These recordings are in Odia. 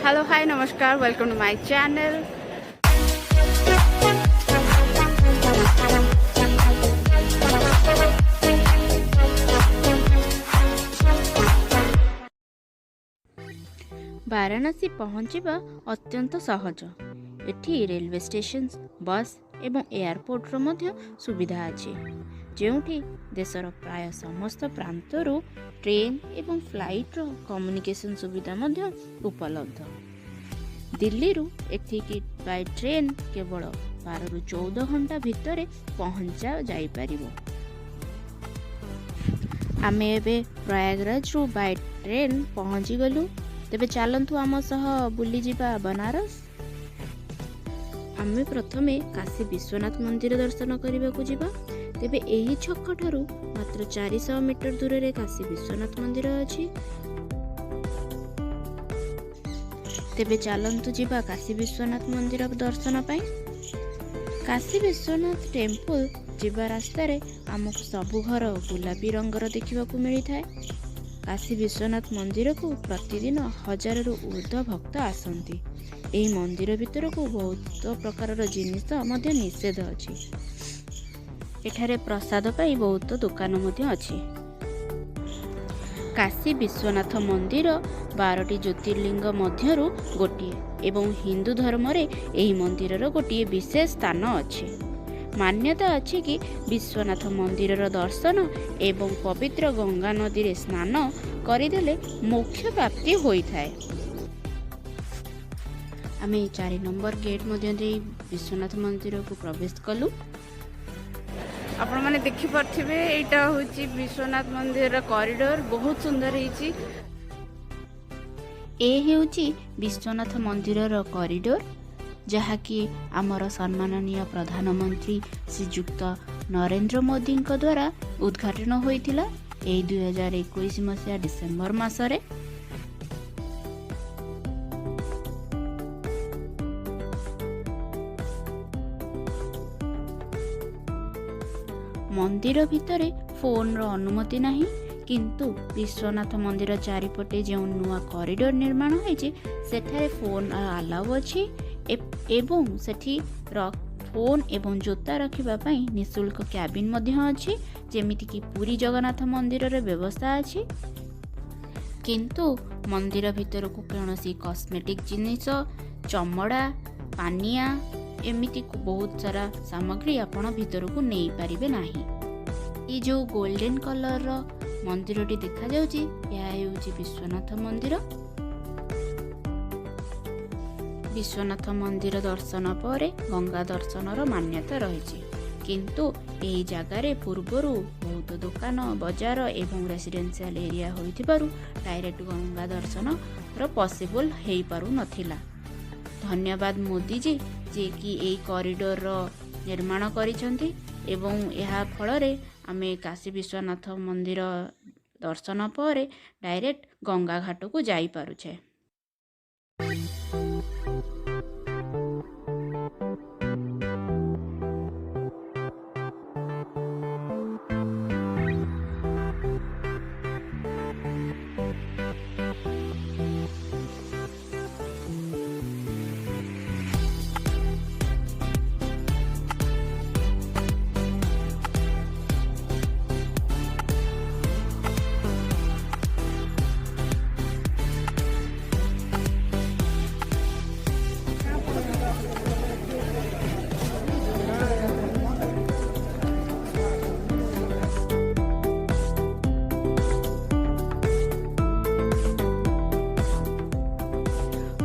ହ୍ୟାଲୋ, ହାଇ, ନମସ୍କାର, welcome to my channel. Varanasi ପହଞ୍ଚିବା ଅତ୍ୟନ୍ତ ସହଜ। ଏଠି ରେଲୱେ ଷ୍ଟେସନ, ବସ୍ ଏବଂ ଏୟାରପୋର୍ଟର ମଧ୍ୟ ସୁବିଧା ଅଛି, ଯେଉଁଠି ଦେଶର ପ୍ରାୟ ସମସ୍ତ ପ୍ରାନ୍ତରୁ ଟ୍ରେନ୍ ଏବଂ ଫ୍ଲାଇଟ୍ର କମ୍ୟୁନିକେସନ୍ ସୁବିଧା ମଧ୍ୟ ଉପଲବ୍ଧ। ଦିଲ୍ଲୀରୁ ଏଠିକି ବାଇ ଟ୍ରେନ୍ କେବଳ 12ରୁ 14 ଘଣ୍ଟା ଭିତରେ ପହଞ୍ଚା ଯାଇପାରିବ। ଆମେ ଏବେ ପ୍ରୟାଗରାଜରୁ ବାଇ ଟ୍ରେନ୍ ପହଞ୍ଚିଗଲୁ। ତେବେ ଚାଲନ୍ତୁ, ଆମ ସହ ବୁଲିଯିବା ବନାରସ। ଆମେ ପ୍ରଥମେ କାଶୀ ବିଶ୍ୱନାଥ ମନ୍ଦିର ଦର୍ଶନ କରିବାକୁ ଯିବା। ତେବେ ଏହି ଛକଠାରୁ ମାତ୍ର 400 ମିଟର ଦୂରରେ କାଶୀ ବିଶ୍ୱନାଥ ମନ୍ଦିର ଅଛି। ତେବେ ଚାଲନ୍ତୁ ଯିବା କାଶୀ ବିଶ୍ୱନାଥ ମନ୍ଦିର ଦର୍ଶନ ପାଇଁ। କାଶୀ ବିଶ୍ୱନାଥ ଟେମ୍ପଲ ଯିବା ରାସ୍ତାରେ ଆମକୁ ସବୁ ଘର ଗୋଲାପୀ ରଙ୍ଗର ଦେଖିବାକୁ ମିଳିଥାଏ। କାଶୀ ବିଶ୍ୱନାଥ ମନ୍ଦିରକୁ ପ୍ରତିଦିନ ହଜାରରୁ ଉର୍ଦ୍ଧ୍ୱ ଭକ୍ତ ଆସନ୍ତି। ଏହି ମନ୍ଦିର ଭିତରକୁ ବହୁତ ପ୍ରକାରର ଜିନିଷ ମଧ୍ୟ ନିଷେଧ ଅଛି। ଏଠାରେ ପ୍ରସାଦ ପାଇଁ ବହୁତ ଦୋକାନ ମଧ୍ୟ ଅଛି। କାଶୀ ବିଶ୍ୱନାଥ ମନ୍ଦିର 12ଟି ଜ୍ୟୋତିର୍ଲିଙ୍ଗ ମଧ୍ୟରୁ ଗୋଟିଏ ଏବଂ ହିନ୍ଦୁ ଧର୍ମରେ ଏହି ମନ୍ଦିରର ଗୋଟିଏ ବିଶେଷ ସ୍ଥାନ ଅଛି। ମାନ୍ୟତା ଅଛି କି ବିଶ୍ୱନାଥ ମନ୍ଦିରର ଦର୍ଶନ ଏବଂ ପବିତ୍ର ଗଙ୍ଗା ନଦୀରେ ସ୍ନାନ କରିଦେଲେ ମୋକ୍ଷ ପ୍ରାପ୍ତି ହୋଇଥାଏ। ଆମେ 4 ନମ୍ବର ଗେଟ୍ ମଧ୍ୟ ଦେଇ ବିଶ୍ୱନାଥ ମନ୍ଦିରକୁ ପ୍ରବେଶ କଲୁ। ଆପଣମାନେ ଦେଖିପାରୁଥିବେ, ଏଇଟା ହେଉଛି ବିଶ୍ୱନାଥ ମନ୍ଦିରର କରିଡୋର। ବହୁତ ସୁନ୍ଦର ହେଇଛି। ଏ ହେଉଛି ବିଶ୍ୱନାଥ ମନ୍ଦିରର କରିଡୋର, ଯାହାକି ଆମର ସମ୍ମାନନୀୟ ପ୍ରଧାନମନ୍ତ୍ରୀ ଶ୍ରୀଯୁକ୍ତ ନରେନ୍ଦ୍ର ମୋଦିଙ୍କ ଦ୍ୱାରା ଉଦ୍ଘାଟନ ହୋଇଥିଲା ଏଇ 2021 ମସିହା ଡିସେମ୍ବର ମାସରେ। ମନ୍ଦିର ଭିତରେ ଫୋନ୍ର ଅନୁମତି ନାହିଁ, କିନ୍ତୁ ବିଶ୍ୱନାଥ ମନ୍ଦିର ଚାରିପଟେ ଯେଉଁ ନୂଆ କରିଡୋର ନିର୍ମାଣ ହୋଇଛି, ସେଠାରେ ଫୋନ୍ ଆଲାଉ ଅଛି ଏବଂ ସେଠି ଫୋନ୍ ଏବଂ ଜୋତା ରଖିବା ପାଇଁ ନିଃଶୁଳ୍କ କ୍ୟାବିନ୍ ମଧ୍ୟ ଅଛି, ଯେମିତିକି ପୁରୀ ଜଗନ୍ନାଥ ମନ୍ଦିରରେ ବ୍ୟବସ୍ଥା ଅଛି। କିନ୍ତୁ ମନ୍ଦିର ଭିତରକୁ କୌଣସି କସ୍ମେଟିକ୍ ଜିନିଷ, ଚମଡ଼ା, ପାନିଆ, ଏମିତି ବହୁତ ସାରା ସାମଗ୍ରୀ ଆପଣ ଭିତରକୁ ନେଇପାରିବେ ନାହିଁ। ଏଇ ଯେଉଁ ଗୋଲ୍ଡେନ୍ କଲର୍ର ମନ୍ଦିରଟି ଦେଖାଯାଉଛି, ଏହା ହେଉଛି ବିଶ୍ୱନାଥ ମନ୍ଦିର। ବିଶ୍ୱନାଥ ମନ୍ଦିର ଦର୍ଶନ ପରେ ଗଙ୍ଗା ଦର୍ଶନର ମାନ୍ୟତା ରହିଛି। କିନ୍ତୁ ଏହି ଜାଗାରେ ପୂର୍ବରୁ ବହୁତ ଦୋକାନ ବଜାର ଏବଂ ରେସିଡେନ୍ସିଆଲ ଏରିଆ ହୋଇଥିବାରୁ ଡାଇରେକ୍ଟ ଗଙ୍ଗା ଦର୍ଶନର ପସିବଲ୍ ହେଇପାରୁନଥିଲା। ଧନ୍ୟବାଦ ମୋଦିଜୀ, ଯିଏକି ଏଇ କରିଡୋରର ନିର୍ମାଣ କରିଛନ୍ତି ଏବଂ ଏହା ଫଳରେ ଆମେ କାଶୀ ବିଶ୍ୱନାଥ ମନ୍ଦିର ଦର୍ଶନ ପରେ ଡାଇରେକ୍ଟ ଗଙ୍ଗା ଘାଟକୁ ଯାଇପାରୁଛେ।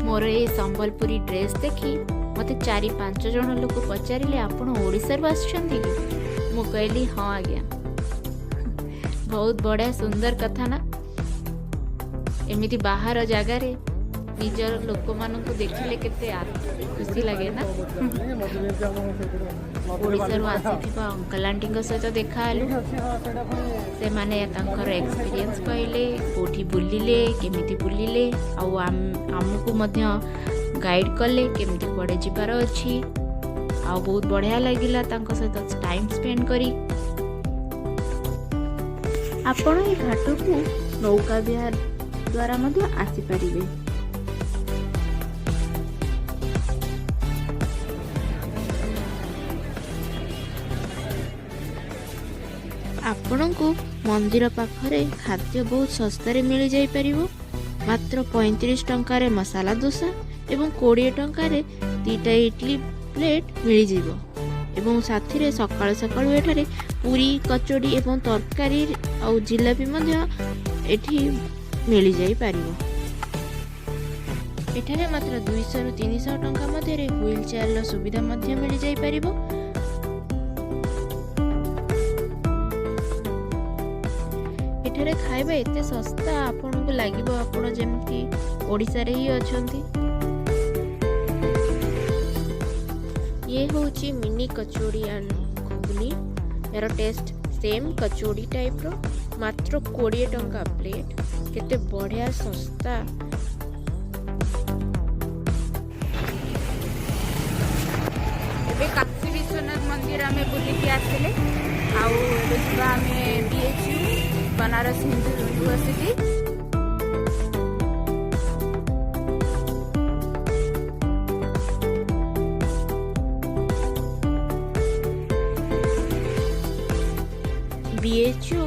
ମୋର ଏଇ ସମ୍ବଲପୁରୀ ଡ୍ରେସ୍ ଦେଖି ମୋତେ ଚାରି ପାଞ୍ଚ ଜଣ ଲୋକ ପଚାରିଲେ, "ଆପଣ ଓଡ଼ିଶାରୁ ଆସିଛନ୍ତି କି?" ମୁଁ କହିଲି, "ହଁ ଆଜ୍ଞା।" ବହୁତ ବଢ଼ିଆ ସୁନ୍ଦର କଥା ନା? ଏମିତି ବାହାର ଜାଗାରେ ନିଜର ଲୋକମାନଙ୍କୁ ଦେଖିଲେ କେତେ ଖୁସି ଲାଗେ ନା? ଓଡ଼ିଶାରୁ ଆସିଥିବା ଅଙ୍କଲ ଆଣ୍ଟିଙ୍କ ସହିତ ଦେଖା ହେଲୁ। ସେମାନେ ତାଙ୍କର ଏକ୍ସପିରିଏନ୍ସ କହିଲେ, କେଉଁଠି ବୁଲିଲେ, କେମିତି ବୁଲିଲେ, ଆଉ ଆମକୁ ମଧ୍ୟ ଗାଇଡ଼ କଲେ କେମିତି କୁଆଡ଼େ ଯିବାର ଅଛି। ଆଉ ବହୁତ ବଢ଼ିଆ ଲାଗିଲା ତାଙ୍କ ସହିତ ଟାଇମ୍ ସ୍ପେଣ୍ଡ କରି। ଆପଣ ଏହି ଘାଟକୁ ନୌକା ବିହାର ଦ୍ୱାରା ମଧ୍ୟ ଆସିପାରିବେ। ଆପଣଙ୍କୁ ମନ୍ଦିର ପାଖରେ ଖାଦ୍ୟ ବହୁତ ଶସ୍ତାରେ ମିଳିଯାଇପାରିବ। ମାତ୍ର 35 ଟଙ୍କାରେ ମସାଲା ଦୋସା ଏବଂ 20 ଟଙ୍କାରେ 2ଟା ଇଡଲି ପ୍ଲେଟ୍ ମିଳିଯିବ। ଏବଂ ସାଥିରେ ସକାଳୁ ସକାଳୁ ଏଠାରେ ପୁରୀ, କଚୋଡ଼ି ଏବଂ ତରକାରୀ ଆଉ ଜିଲାପି ମଧ୍ୟ ଏଠି ମିଳିଯାଇପାରିବ। ଏଠାରେ ମାତ୍ର 200ରୁ 300 ଟଙ୍କା ମଧ୍ୟରେ ହ୍ୱିଲ୍ ଚେୟାରର ସୁବିଧା ମଧ୍ୟ ମିଳିଯାଇପାରିବ। ଏଠାରେ ଖାଇବା ଏତେ ଶସ୍ତା, ଆପଣଙ୍କୁ ଲାଗିବ ଆପଣ ଯେମିତି ଓଡ଼ିଶାରେ ହିଁ ଅଛନ୍ତି। ଇଏ ହେଉଛି ମିନି କଚୋଡ଼ି ଆଣ୍ଡ ଘୁଗୁନି। ଏହାର ଟେଷ୍ଟ ସେମ୍ କଚୋଡ଼ି ଟାଇପ୍ର, ମାତ୍ର 20 ଟଙ୍କା ପ୍ଲେଟ୍। କେତେ ବଢ଼ିଆ ଶସ୍ତା। ଏବେ କାଶୀ ବିଶ୍ୱନାଥ ମନ୍ଦିର ଆମେ ବୁଲିକି ଆସିଲେ, ଆଉ ଏବେ ଯିବା ଆମେ BHU, Banaras Hindu university. BHU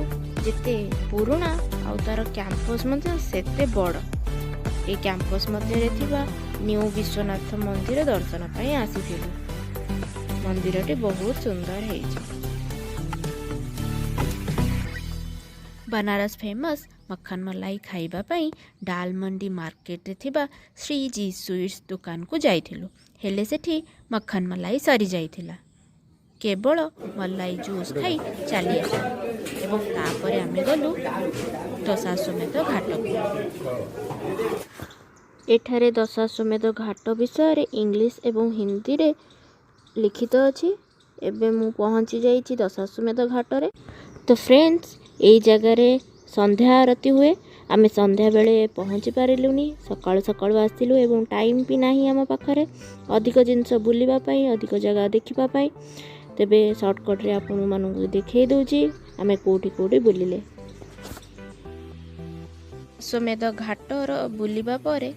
ଯେତେ ପୁରୁଣା ଆଉ ତାର କ୍ୟାମ୍ପସ୍ ମଧ୍ୟ ସେତେ ବଡ଼। ଏ କ୍ୟାମ୍ପସ୍ ମଧ୍ୟରେ ଥିବା ନ୍ୟୁ ବିଶ୍ୱନାଥ ମନ୍ଦିର ଦର୍ଶନ ପାଇଁ ଆସିଥିଲୁ। ମନ୍ଦିରଟି ବହୁତ ସୁନ୍ଦର ହେଇଛି। ବନାରସ ଫେମସ୍ ମଖନ ମଲାଇ ଖାଇବା ପାଇଁ ଡାଲମଣ୍ଡି ମାର୍କେଟରେ ଥିବା ଶ୍ରୀଜି ସୁଇଟ୍ସ ଦୋକାନକୁ ଯାଇଥିଲୁ। ହେଲେ ସେଠି ମଖନ ମଲାଇ ସରିଯାଇଥିଲା। କେବଳ ମଲାଇ ଜୁସ୍ ଖାଇ ଚାଲି ଆସିଲୁ ଏବଂ ତାପରେ ଆମେ ଗଲୁ ଦଶାଶ୍ୱମେଧ ଘାଟକୁ। ଏଠାରେ ଦଶାଶ୍ୱମେଧ ଘାଟ ବିଷୟରେ ଇଂଲିଶ ଏବଂ ହିନ୍ଦୀରେ ଲିଖିତ ଅଛି। ଏବେ ମୁଁ ପହଞ୍ଚି ଯାଇଛି ଦଶାଶ୍ୱମେଧ ଘାଟରେ। ତ ଫ୍ରେଣ୍ଡସ୍, ଏଇ ଜାଗାରେ ସନ୍ଧ୍ୟା ଆରତୀ ହୁଏ। ଆମେ ସନ୍ଧ୍ୟାବେଳେ ପହଞ୍ଚି ପାରିଲୁନି, ସକାଳୁ ସକାଳୁ ଆସିଲୁ ଏବଂ ଟାଇମ୍ ବି ନାହିଁ ଆମ ପାଖରେ ଅଧିକ ଜିନିଷ ବୁଲିବା ପାଇଁ, ଅଧିକ ଜାଗା ଦେଖିବା ପାଇଁ। ତେବେ ସର୍ଟକଟ୍ରେ ଆପଣମାନଙ୍କୁ ଦେଖାଇ ଦେଉଛି ଆମେ କେଉଁଠି କେଉଁଠି ବୁଲିଲେ। ଅଶ୍ୱମେଧ ଘାଟର ବୁଲିବା ପରେ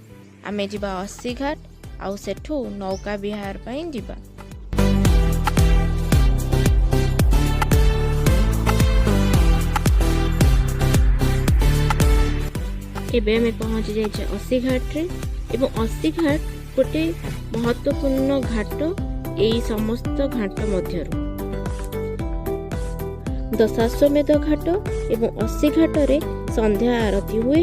ଆମେ ଯିବା ଅଶୀ ଘାଟ, ଆଉ ସେଠୁ ନୌକା ବିହାର ପାଇଁ ଯିବା। ଏବେ ଆମେ ପହଞ୍ଚି ଯାଇଛେ ଅଶୀ ଘାଟରେ ଏବଂ ଅଶୀ ଘାଟ ଗୋଟେ ମହତ୍ତ୍ୱପୂର୍ଣ୍ଣ ଘାଟ ଏଇ ସମସ୍ତ ଘାଟ ମଧ୍ୟରୁ। ଦଶାଶ୍ୱମେଧ ଘାଟ ଏବଂ ଅଶୀ ଘାଟରେ ସନ୍ଧ୍ୟା ଆରତୀ ହୁଏ,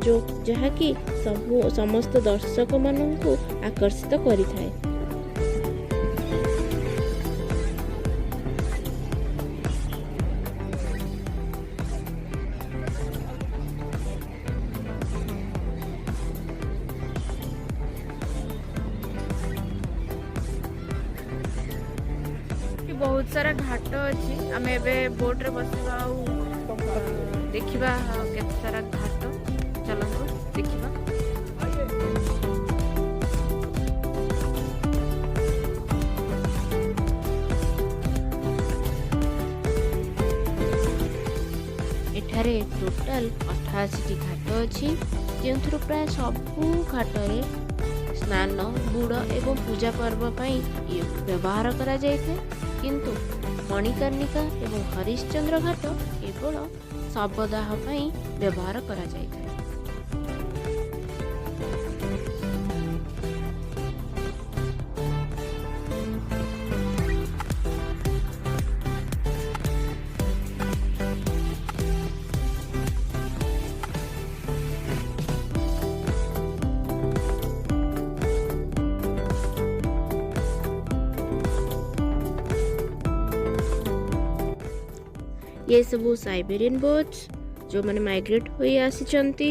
ଯେଉଁ ଯାହାକି ସବୁ ସମସ୍ତ ଦର୍ଶକମାନଙ୍କୁ ଆକର୍ଷିତ କରିଥାଏ। ଏଠି ବହୁତ ସାରା ଘାଟ ଅଛି। ଆମେ ଏବେ ବୋଟରେ ବସିବା ଆଉ ଦେଖିବା କେତେ ସାରା ଘାଟ। ଚାଲନ୍ତୁ ଦେଖିବା। ଏଠାରେ ଟୋଟାଲ 88ଟି ଘାଟ ଅଛି, ଯେଉଁଥିରୁ ପ୍ରାୟ ସବୁ ଘାଟରେ ସ୍ନାନ, ବୁଡ଼ ଏବଂ ପୂଜା ପର୍ବ ପାଇଁ ଇଏ ବ୍ୟବହାର କରାଯାଇଥାଏ। କିନ୍ତୁ ମଣିକର୍ଣ୍ଣିକା ଏବଂ ହରିଶ୍ଚନ୍ଦ୍ର ଘାଟ କେବଳ ଶବଦାହ ପାଇଁ ବ୍ୟବହାର କରାଯାଇଥାଏ। ଇଏ ସବୁ ସାଇବେରିଆନ ବର୍ଡସ୍, ଯେଉଁମାନେ ମାଇଗ୍ରେଟ୍ ହୋଇ ଆସିଛନ୍ତି।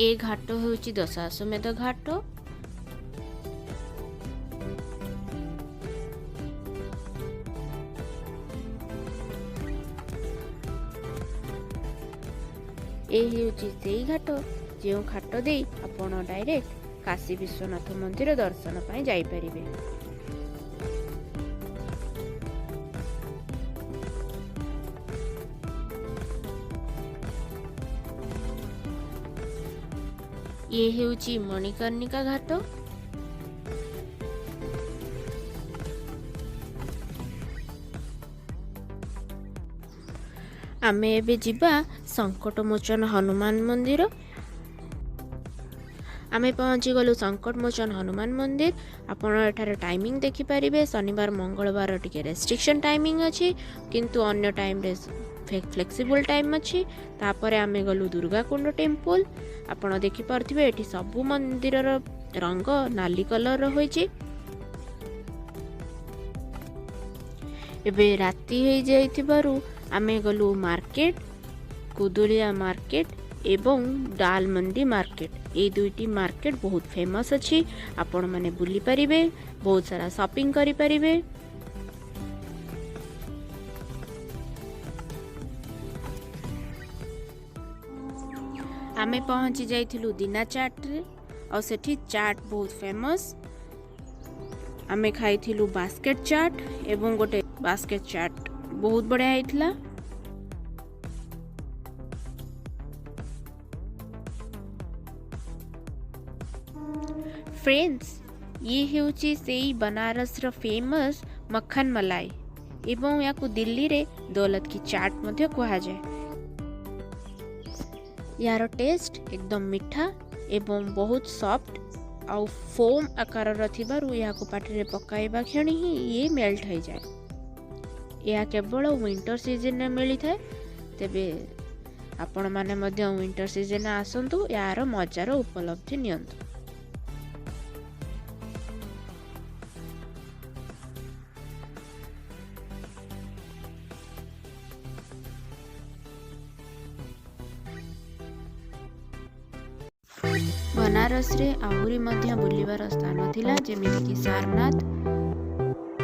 ଏ ଘାଟ ହେଉଛି ଦଶାଶ୍ୱମେଧ ଘାଟ। ଏ ହେଉଛି ସେଇ ଘାଟ, ଯେଉଁ ଘାଟ ଦେଇ ଆପଣ ଡାଇରେକ୍ଟ କାଶୀ ବିଶ୍ୱନାଥ ମନ୍ଦିର ଦର୍ଶନ ପାଇଁ ଯାଇପାରିବେ। ଇଏ ହେଉଛି ମଣିକର୍ଣ୍ଣିକା ଘାଟ। ଆମେ ଏବେ ଯିବା ସଙ୍କଟମୋଚନ ହନୁମାନ ମନ୍ଦିର। ଆମେ ପହଞ୍ଚିଗଲୁ ସଙ୍କଟମୋଚନ ହନୁମାନ ମନ୍ଦିର। ଆପଣ ଏଠାରେ ଟାଇମିଂ ଦେଖିପାରିବେ। ଶନିବାର ମଙ୍ଗଳବାର ଟିକେ ରେଷ୍ଟ୍ରିକ୍ସନ୍ ଟାଇମିଂ ଅଛି, କିନ୍ତୁ ଅନ୍ୟ ଟାଇମ୍ରେ ଫ୍ଲେକ୍ସିବୁଲ୍ ଟାଇମ୍ ଅଛି। ତାପରେ ଆମେ ଗଲୁ ଦୁର୍ଗାକୁଣ୍ଡ ଟେମ୍ପୁଲ। ଆପଣ ଦେଖିପାରୁଥିବେ ଏଠି ସବୁ ମନ୍ଦିରର ରଙ୍ଗ ନାଲି କଲର୍ର ହୋଇଛି। ଏବେ ରାତି ହେଇଯାଇଥିବାରୁ ଆମେ ଗଲୁ ମାର୍କେଟ, କୁଦୁଳିଆ ମାର୍କେଟ ଏବଂ ଡାଲ ମଣ୍ଡି ମାର୍କେଟ। ଏଇ ଦୁଇଟି ମାର୍କେଟ ବହୁତ ଫେମସ୍ ଅଛି। ଆପଣମାନେ ବୁଲିପାରିବେ, ବହୁତ ସାରା ସପିଂ କରିପାରିବେ। ଆମେ ପହଞ୍ଚି ଯାଇଥିଲୁ ଦିନା ଚାଟ୍ରେ, ଆଉ ସେଠି ଚାଟ୍ ବହୁତ ଫେମସ୍। ଆମେ ଖାଇଥିଲୁ ବାସ୍କେଟ୍ ଚାଟ୍ ଏବଂ ଗୋଟେ ବାସ୍କେଟ୍ ଚାଟ୍ ବହୁତ ବଢ଼ିଆ ହେଇଥିଲା। ଫ୍ରେଣ୍ଡସ୍, ଇଏ ହେଉଛି ସେଇ ବନାରସର ଫେମସ୍ ମଖନ ମଲାଇ ଏବଂ ୟାକୁ ଦିଲ୍ଲୀରେ ଦୌଲତ କି ଚାଟ୍ ମଧ୍ୟ କୁହାଯାଏ। ୟାର ଟେଷ୍ଟ ଏକଦମ ମିଠା ଏବଂ ବହୁତ ସଫ୍ଟ ଆଉ ଫୋମ୍ ଆକାରର ଥିବାରୁ ଏହାକୁ ପାଟିରେ ପକାଇବା କ୍ଷଣି ହିଁ ଇଏ ମେଲ୍ଟ ହୋଇଯାଏ। ଏହା କେବଳ ୱିଣ୍ଟର ସିଜନରେ ମିଳିଥାଏ। ତେବେ ଆପଣମାନେ ମଧ୍ୟ ୱିଣ୍ଟର ସିଜନରେ ଆସନ୍ତୁ, ଏହାର ମଜାର ଉପଲବ୍ଧି ନିଅନ୍ତୁ। ବନାରସରେ ଆହୁରି ମଧ୍ୟ ବୁଲିବାର ସ୍ଥାନ ଥିଲା, ଯେମିତିକି ସାରନାଥ।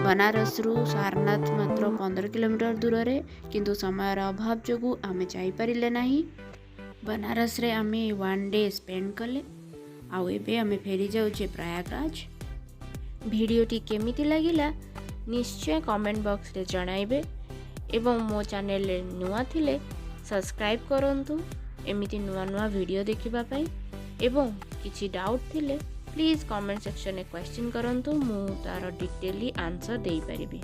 ବନାରସରୁ ସାରନାଥ ମାତ୍ର 15 କିଲୋମିଟର ଦୂରରେ, କିନ୍ତୁ ସମୟର ଅଭାବ ଯୋଗୁଁ ଆମେ ଯାଇପାରିଲେ ନାହିଁ। ବନାରସରେ ଆମେ 1 ଡେ ସ୍ପେଣ୍ଡ କଲେ ଆଉ ଏବେ ଆମେ ଫେରି ଯାଉଛେ ପ୍ରୟାଗରାଜ। ଭିଡ଼ିଓଟି କେମିତି ଲାଗିଲା ନିଶ୍ଚୟ କମେଣ୍ଟ ବକ୍ସରେ ଜଣାଇବେ ଏବଂ ମୋ ଚ୍ୟାନେଲରେ ନୂଆ ଥିଲେ ସବସ୍କ୍ରାଇବ୍ କରନ୍ତୁ ଏମିତି ନୂଆ ନୂଆ ଭିଡ଼ିଓ ଦେଖିବା ପାଇଁ। ଏବଂ କିଛି ଡାଉଟ୍ ଥିଲେ ପ୍ଲିଜ୍ କମେଣ୍ଟ ସେକ୍ସନରେ କ୍ୱେଶ୍ଚିନ୍ କରନ୍ତୁ, ମୁଁ ତା'ର ଡିଟେଲି ଆନ୍ସର୍ ଦେଇପାରିବି।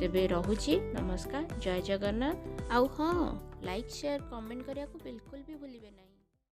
ତେବେ ରହୁଛି, ନମସ୍କାର, ଜୟ ଜଗନ୍ନାଥ। ଆଉ ହଁ, ଲାଇକ୍ ସେୟାର କମେଣ୍ଟ କରିବାକୁ ବିଲକୁଲ ବି ଭୁଲିବେ ନାହିଁ।